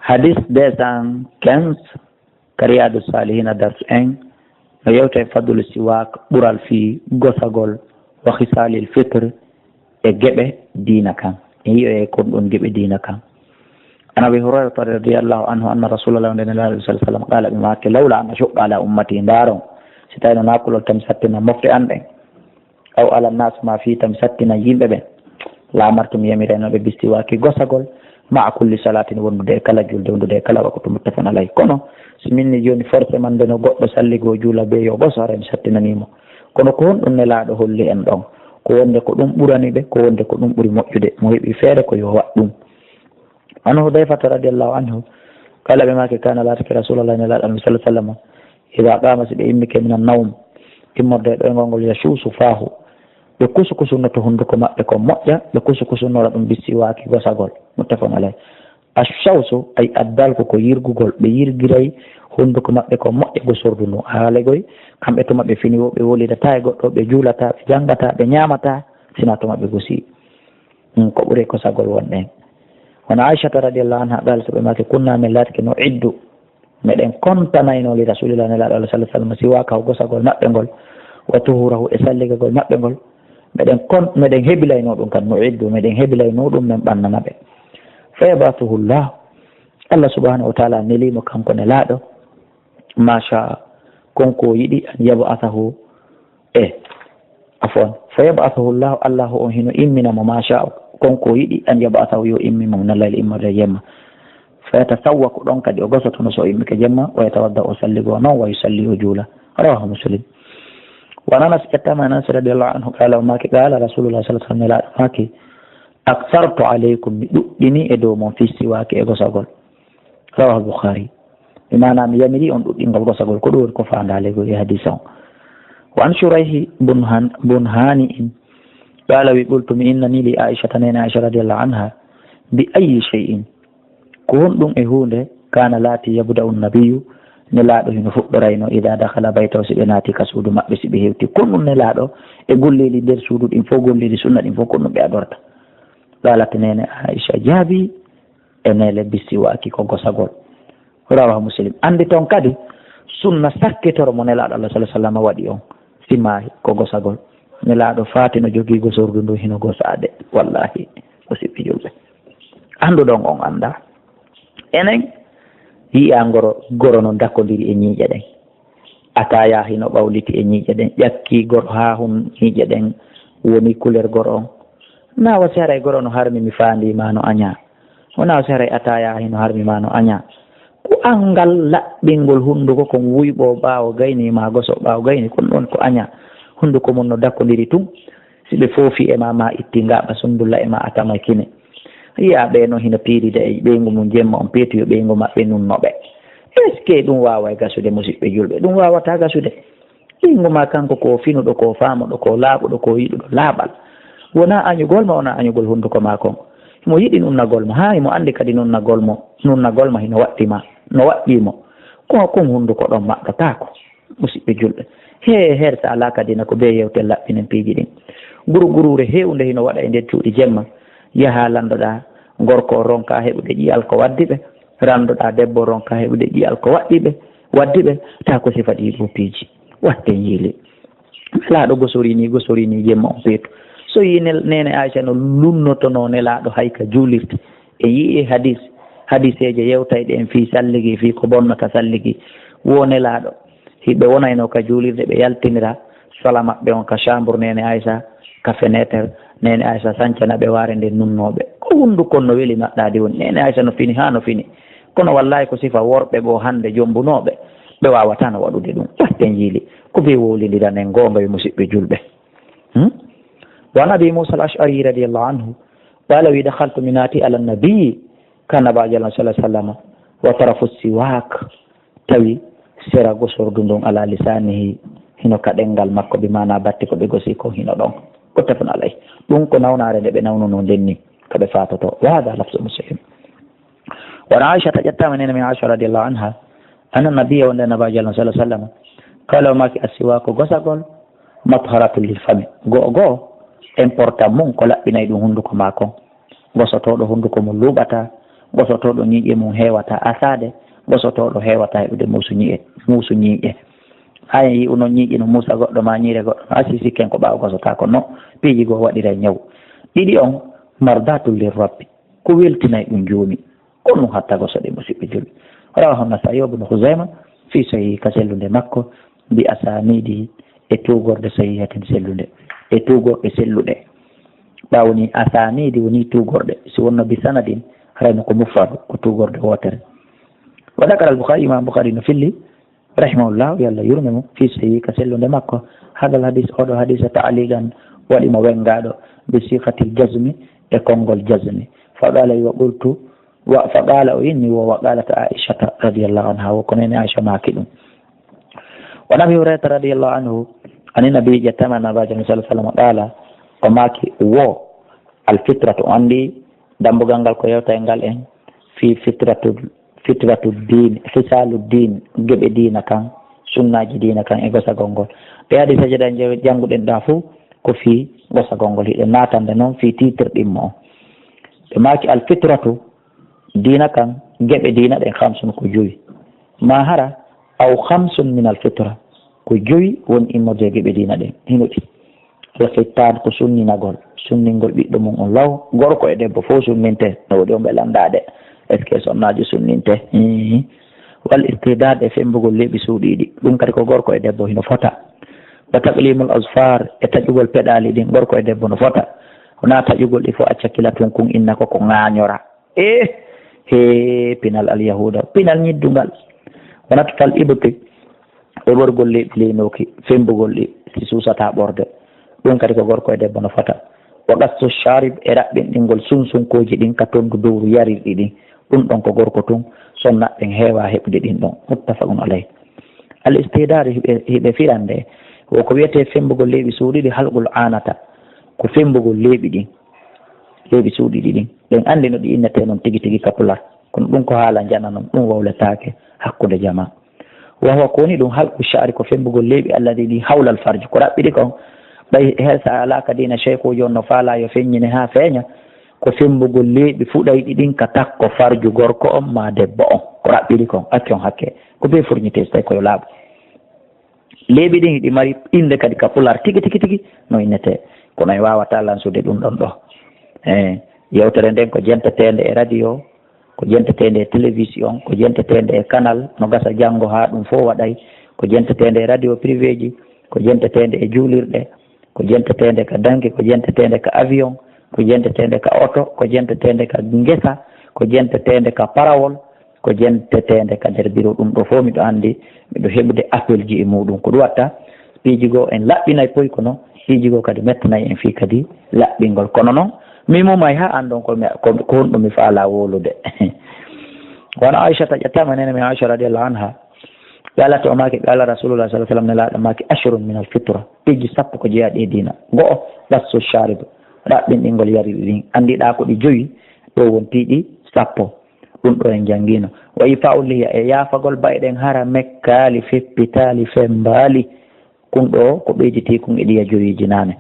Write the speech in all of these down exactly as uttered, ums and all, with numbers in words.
Hadis deux cent quinze, ka Riyadu Salihina darsu en, no yewta e fadlu siwak, ɓural fii gosagol, wa khisalil fitr, e geɓe diina kan. En yi'oyay kon ɗon geɓe diina kan. An Abi Hurayrata radiyallahu anhu anna Rasulallah, nde Nelaaɗo sallallahu alaihi wasallam, qala, ɓe maaki, lawla an ashqa ala ummati, ndaaron, si tawino naa kulol tan mi sattina mofte an ɗen, aw ala nas ma fii tan mi sattina yimɓe ɓen, la amartu mi yamirayno ɓe bissiwaki gosagol, ma'a kulli salatin, wondude e kala julde, wondude e kala waktu, muttafaqun alayh. Kono si min ni jooni forcément nde no goɗɗo salligoo juula bee yo goso, haray mi sattinanii mo. Kono ko honɗum Nelaaɗo holli en ɗon? Ko wonde ko ɗum ɓurani ɓe, ko wonde ko ɗum ɓuri moƴƴude. Mo heɓi feere ko yo waɗ ɗum. An Hudayfata radiyallahu anhu, qala, ɓe maaki, kana, laatake Rasulallah, Nelaaɗo Allah sallallahu alaihi wasallam, ida qama, si ɓe immike, min annawm, immorde e ɗoyngol ngol, yashusu fahu, ɓe kusukusunnoto hunduko maɓɓe ko moƴƴa, ɓe kusukusunnora ɗum bissiwaki gosagol. Muttafaqun alayh. Ashawsu, ay addalku, ko yirgugol, ɓe yirgiray hunduko maɓɓe ko moƴƴa, gosordu ndu haalegoy, kamɓe tuma ɓe fini wo, ɓe wolidataa e goɗɗo, ɓe juulataa, ɓe janngataa, ɓe ñaamataa, sina tuma ɓe gosii. Hmm, ko ɓuri e gosagol won ɗen. Hono Aishata radiyallahu anha qala, so ɓe maaki, kunna, min laatike, nu'iddu, meɗen kontanayno li Rasulillah, Nelaaɗo Allah sallallahu alaihi wasallam, siwakahu, gosagol maɓɓe ngol, wa tuhurahu, e salligagol maɓɓe ngol, meɗen kon-, meɗen hebilayno ɗum kan, nu'iddu, meɗen hebilayno ɗum, men ɓannana ɓe. Fa yab'athuhu Allah, Allah subhanahu wa ta'ala nelimo kanko Nelaaɗo, ma sha'a, kon ko yiɗi, an yab'athahu, e, afwan, fa yab'athuhu Allahu, Allahu on hino immina mo, ma sha'a, kon ko yiɗi, an yab'athahu, yo immin mo, minal layli, immorde e jemma. Fa yatasawwaku, ɗon kadi o gosotono so o immike jemma, wa yatawadda, o salligoo non, wa yusalli, o juula. Rawahu Muslim. Wa an Anas, ƴettaama e Anas radiyallahu anhu, qala, o maaki, qala Rasulullah sallallahu alaihi wasallam, Nelaaɗo maaki, akthartu alaykum, mi ɗuɗɗini e dow mon, fi siwaki, e gosagol. Rawahu Bukhari. Bi maana mi yamiri on ɗuɗɗingol gosagol, ko ɗum woni ko faandaale ko e hadisa on. Wa an Shurayhi bun Han-, bun Hani'in, qala, wi, qultu, mi innani li Aisha, tan neene Aisha radiyallahu anha, bi ayyi shay'in, ko honɗum e huunde, kana, laati, yabda'u nabiyyu, Nelaaɗo hino fuɗɗorayno, ida dakhala baytahu, si ɓe naati ka suudu maɓɓe, si ɓe hewti, ko honɗum Nelaaɗo e golleeli nder suudu ɗin fof, golleeli sunna ɗin fof, ko honɗum ɓe adorta? Qalat, neene Aisha jaabi, e neele bissiwaki ko gosagol. Rawahu Muslim. Anndi toon kadi sunna sakkitoro mo Nelaaɗo Allah sallallahu alaihi wasallam waɗi on, si maayi ko gosagol. Nelaaɗo faati no jogii gosordu ndu hino gosaade. Wallahi, musiɓɓe julɓe. Annduɗon on anndaa. Enen yi'aa ngoro, goro no dakkodiri e ñiiƴe ɗen. Ataya hino ɓawliti e ñiiƴe ɗen. Ƴakki goro haa hun ñiiƴe ɗen woni kuler goro on. Na wasi haray goro no harmi mi faandi ma no añaa. Wona o si haray ataya hino harmi ma no aña. Ko anngal laɓɓingol hunnduko kon wuyɓo ɓaawo gayni ma goso ɓaawo gayni kon ɗon ko aña. Hunnduko mon no dakkodiri tun. Si ɓe foofi e ma, ma itti ngaɓa sundulla e ma a tama kine. Yi'a ɓe no hino piirida e ɓeyngu mum jemma on peetu yo ɓeyngu maɓɓe nunno ɓe. Est-ce que ɗum waaway gasude musiɓɓe julɓe? Ɗum waawata gasude. Ɓeyngu ma kanko ko finuɗo, ko faamuɗo, ko laaɓuɗo, ko yiɗuɗo laaɓal. Wonaa añugol ma, wonaa añugol hunnduko ma kon. Himo yiɗi nunnagol ma, haa himo anndi kadi nunnagol mo, nunnagol ma hino waɗɗi ma, no waɗɗii mo. Ko kon hunnduko ɗon maɓɓotaako, musiɓɓe julɓe. He, hersa alaa kadi na ko bee yewte laɓɓinen piiji ɗin. Guru guruure heewnde hino waɗa e nder cuuɗi jemma. Yaha landoɗaa gorko o ronka heɓude ƴi'al ko waddi ɓe. Randoɗaa debbo ronka heɓude ƴi'al ko waɗɗi ɓe, waddi ɓe, taa ko sifa ɗii ɗoo piiji. Watten yiili. Nelaaɗo gosorii nii, gosorii nii jemma on peetu. So yii nel-, neene Aysa no lunnotonoo Nelaaɗo hay ka juulirde. E yi'i hadis, hadiseeje yewtayɗe en fii salligi, fii ko bonnata salligi. Wo Nelaaɗo, hiɓe wonaynoo ka juulirde, ɓe yaltinira sala maɓɓe on ka chambre neene Aysa, ka fenêtre, neene Aysa sancana ɓe waare nden nunnooɓe. Ko hunnduko no weli maɗɗaadi woni. Neene Aysa no fini haa no fini. Kono wallaahi ko sifa worɓe goo hannde jommbunooɓe. Ɓe waawataa no waɗude ɗum. Watten yiili. Ko bee wowlindiranen goonga yo musiɓɓe julɓe. Hmm? Wa an Abi Muusa al-Ash'ari radiyallahu anhu, qaala wi, dakhaltu mi naati ala nabiyyi, ka Nabaajo Allah sallallahu alaihi wasallam, wa tarafu siwaak, tawi sera gosordu ndun ala lisaanihi, hino ka ɗenngal makko, bi maana batti ko ɓe gosi kon hino ɗon. Muttafaqun alayh. Ɗum ko nawnaare nde ɓe nawnunoo nden ni, ka ɓe faatotoo. Wa haadha lafzu Muslim. Wa an Aishata, ƴettaama neene men Aisha radiyallahu anha, anna nabiyya, wonde Nabaajo Allah sallallahu alaihi wasallam, qaala o maaki, assiwaaku, gosagol, matharatun lil fami. Go'o go'o, important mun ko laɓɓinay ɗum hunnduko maa kon. Gosotooɗo hunnduko mun luuɓataa, Gosotooɗo ñiiƴe mum heewata asaade, gosotooɗo heewata heɓude muusu ñiiƴe, muusu ñiiƴe. Haa en yi'u noon ñiiƴe no muusa goɗɗo maa ñiire goɗɗo maa, si sikken ko ɓaawo gosotaako no piiji goo waɗira e ñaw. Ɗiɗi on, mardatul lirrabbi, ko weltinay ɗum jooni. Ko ɗum hatta gosoɗe, musiɓɓe julɓe. Rawahu Nasaa'i wa Ibnu Khuzayma fi sahihi ka sellunde makko, bi asaniidi e tuugorde sahihatin sellunde, e tuugorɗe selluɗe. Ɓaawo ni asaniidi woni tuugorɗe, si wonno bi sanadin, harayno ko mufradu, ko tuugorde wootere. Wa dakara al-Bukhari, Imam Bukhari no filli, rahimahullah, yo Allah yurme mo, fi sahihi ka sellunde makko, hadal hadis, oɗo hadisa ta'aligan, waɗi mo wengaɗo, bi siqatil jazmi, e konngol jazmi. Fa qala wa qultu, wa, fa qala o inni wo, wa qalat Aishata radiyallahu anha, wo ko nene Aisha maaki ɗum. Wa Abi Hurairata radiyallahu anhu, ani nabi ƴettama nabajo sallallahu alaihi wasallam qala, o maaki wo, al fitratu, o andi dambugal ngal ko yewta e ngal en, fi fitratu, fitratu din, fisalu din, geɓe diina kan, sunnaaji diina kan e gosagol ngol. Ɗe hadisa jeɗa je-, jannguɗen ɗa fof ko fii gosagol ngol. Hiɗen naatande noon fii tiitirɗin mo on. Ɓe maaki al fitratu, diina kan, geɓe diina ɗen, khamsun ko joyi. Ma hara, aw khamsun min al fitra, ko joyi woni immorde e geɓe diina ɗen. Hino ɗi. Al khittan ko sunninagol, sunningol ɓiɗɗo mum on law, gorko e debbo fof sunninte, no woodi on ɓe landaade, est-ce que sonnaajo sunninte? Hihi. Wal istihdad e fembugol leeɓi suuɗiiɗi, ɗum kadi ko gorko e debbo hino fota. Wa taqlimul azfar e taƴugol peɗaali ɗin, gorko e debbo no fota. Wonaa taƴugol ɗi fof acca kila tun kun inna ko ko ŋaañora. E he pinal alyahuuda, pinal ñiddungal. Wonat fal ibti, e ɓorgol leeɓi leynooki, fembugol ɗi, si suusataa ɓorde. Ɗum kadi ko gorko e debbo no fota. Wa qassu sharib, e raɓɓinɗingol sunsunkooji ɗin ka tondu dowru yarirɗi ɗin. Ɗum ɗon ko gorko tun, sonnaaɓe ɓen heewaa heɓude ɗin ɗon. Muttafaqun alayh. Al istihdad hiɓe, hiɓe firande, wo ko wiyetee fembugol leeɓi suuɗiiɗi, halqul anata, ko fembugol leeɓi ɗin. Leeɓi suuɗiiɗi ɗin. Ɓen anndi no ɗi innetee noon tigi tigi ka pular. Kono ɗum ko haala njana noon, ɗum wowletaake hakkunde jamaa. Wa huwa ko woni ɗum halqu sha'ri ko fembugol leeɓi alladi ɗi hawlal farju. Ko raɓɓiɗi kon, ɓay hel sa alaa ka diina, sheykhuujo on no faalaa yo feññine haa feeña, ko fembugol leeɓi fuɗayɗi ɗin ka takko farju gorko on maa debbo on. Ko raɓɓiɗi kon, accon hakke. Ko bee furñitee so tawi ko yo laaɓu. Leeɓi ɗin hiɗi mari innde kadi ka pular tigi, tigi, tigi, no innetee. Kono en waawataa lansude ɗum ɗon ɗo. Eh, yewtere nden ko jenteteende e radio, ko jenteteende e télévision, ko jenteteende e canal, no gasa janngo haa ɗum fof waɗay, ko jenteteende e radio privé ji, ko jenteteende e juulirɗe, ko jenteteende ka danki, ko jenteteende ka avion, ko jenteteende ka oto, ko jenteteende ka ngesa, ko jenteteende ka parawol, ko jenteteende ka nder biro. Ɗum ɗo fof miɗo anndi, miɗo heɓude appel ji e muɗum. Ko ɗum watta, piiji goo en laɓɓinay poy kono, piiji goo kadi mettanay en fii kadi laɓɓingol. Kono noon, mi mumay haa anndon ko mi, ko, ko honɗum mi faalaa wowlude. Wano Aysata ƴettaama nene men Aysa radiyallahu anha, qalat o maaki, qala Rasulullah sallallahu alaihi wasallam, nelaaɗo maaki, ashrun min al fitra, piiji sappo ko jeyaa ɗi e diina. Go'o, qassu sharib, raɓɓinɗingol yari ɗin. Anndiɗaa ko ɗi joyi, ɗo wonti ɗi sappo. Ɗum ɗo en janngiino. Wa ifa'u lihiya, e yaafagol bayɗen hara mekkaali, feppitaali, femmbaali. Kun ɗo ko ɓeyditii kun e ɗiya joyiiji naane.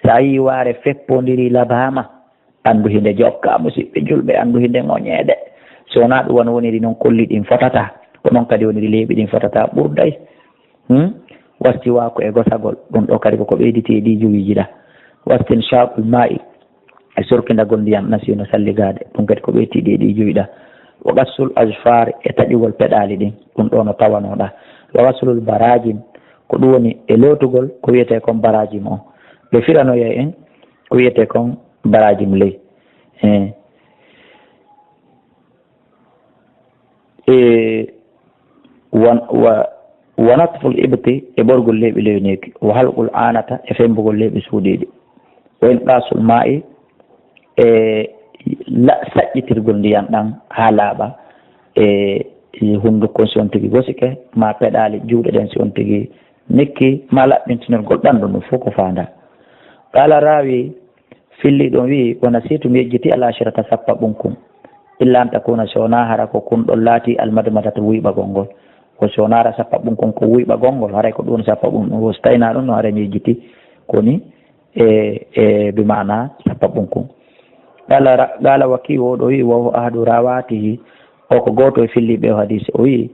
So a yii waare feppondiri labaama, anndu hinde jokka, musiɓɓe julɓe, anndu hinde ŋoñeede. So wonaa ɗum wano woniri noon kolli ɗin fotata, ko noon kadi woniri leeɓi ɗin fotata ɓurday. Hmm? Wasti waako e gosagol, ɗum ɗo kadi ko ko ɓeyditii e ɗi jowiiji ɗa. Wastin shaaqul maa'i, e sorkindagol ndiyam nasi no salligaade, ɗum kadi ko ɓeyditii e ɗi jowi ɗa. Wa qassul azfar, e taƴugol peɗaali ɗin, ɗum ɗo no tawanoo ɗa. Wa ghaslul barajim, ko ɗum woni e lootugol ko wiyetee kon barajim o. Ɓe firanoyay en ko wiyetee kon barajim ley. Eh. E wan-, wa, wa natful ibti, e ɓorgol leeɓi leyneeki, wa halqul anata, e fembugol leeɓi suuɗiiɗi, wa inqasul maa'i, e la-, saƴƴitirgol ndiyan ɗan haa laaɓa, e, e hunduko si on tigi gosike, ma peɗaali juuɗe ɗen si on tigi nikki, ma laɓɓintinirgol ɓandu ndun fof ko faandaa. Qala rawi, Filliiɗo on wi'i, "Wa nasiitu, mi yejjiti al-ashrata, sappaɓun kun. Illa an takuna, si wonaa hara ko kun ɗon laati, al-madmadatu, wuyɓagol ngol." Ko si wonaa hara sappaɓun kun ko wuyɓagol ngol, haray ko ɗum woni sappaɓun ɗum. Wo si tawi naa ɗum no, haray mi yejjiti ko woni e, e bi maana sappaɓun kun. Qala ra-, qala Waki'u, o ɗo wi'i, wa huwa ahadu rawatihi, o ko gooto e filliiɓe o hadisi, o wi'i,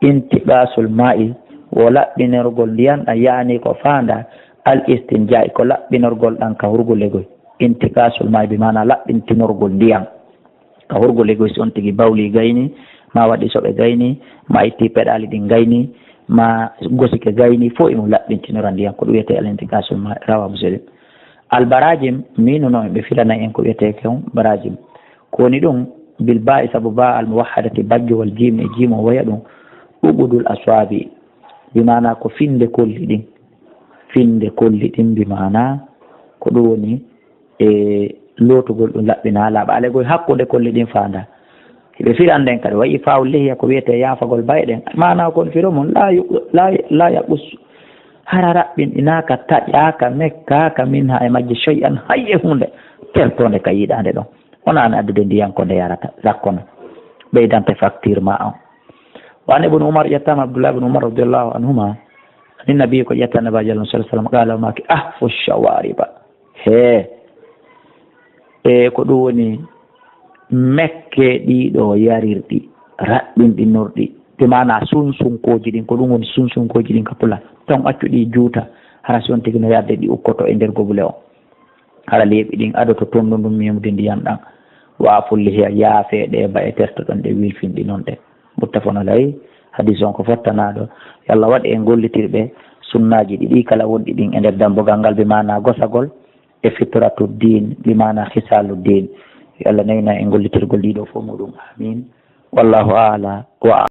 intiqasul ma'i, wo laɓɓinorgol ndiyan ɗan, yaani ko faanda al istinja'i, ko laɓɓinorgol ɗan ka hurgulegoy. Intiqasul ma'i bi maana laɓɓintinorgol ndiyan ka hurgulegoy, si on tigi bawli gayni, ma waɗi soɓe gayni, ma itti peɗaali ɗin gayni, ma gosike gayni, fof imo laɓɓintinora ndiyan, ko ɗum wiyetee al intiqasul ma'i, rawa Muslim. Albarajim, miino noon ɓe filanay en ko wiyetee kon barajim. Ko woni ɗum, bil ba'i, sabu ba al muwahhadati, bajjo wal jim e jim o waya ɗum, uqudul aswabi, bi maana ko finde kolli ɗin. Finde kolli ɗin bi maana ko ɗum woni e lootugol ɗum laɓɓina laaɓa. Alay goy hakkunde kolli ɗin faanda. Hiɓe filan nden kadi, wayi faawu lihiya ko wiyetee yaafagol bayɗen. Maana kon firo mun, la yu-, la, la yaqus. Hara raɓɓinɗinaaka, taƴaaka, mekkaaka, minha e majje, shay'an, hay e huunde, tertoonde ka yiɗaande ɗon. Wonaa mi addude ndiyan ko nde yarata, lakkono. Ɓeydante facture ma on. Wa an Ibn Umar, ƴettaama Abdullah ibn Umar radiyallahu anhuma, ani Nabi ko ƴetta Nabaajo Allah sallallahu alaihi wasallam, qala, o maaki, ahfu shawariba. Hee. E ko ɗum woni mekke ɗiɗo yarirɗi, raɓɓinɗinorɗi, bi maana sunsunkooji ɗin, ko ɗum woni sunsunkooji ɗin ka pulaar. Ton accu ɗi juuta, hara si on tigi no yaade ɗi ukkoto e nder gobule on. Hara leeɓi ɗin adoto tonndundun meemude ndiyan ɗan. Wa aful lihiya, yaafee ɗe ba'e tertoɗon ɗe, wilfinɗinon ɗe. Muttafaqun alayh. Hadis on ko fottanaaɗo. Yo Allah waɗ en gollitirɓe sunnaaji ɗiɗi kala wonɗi ɗin e nder dambugal ngal, bi maana gosagol e fitratu diin, bi maana khisaalu diin. Yo Allah newina en gollitirgol ɗiɗo fof muɗum. Amin. Wallahu a'la wa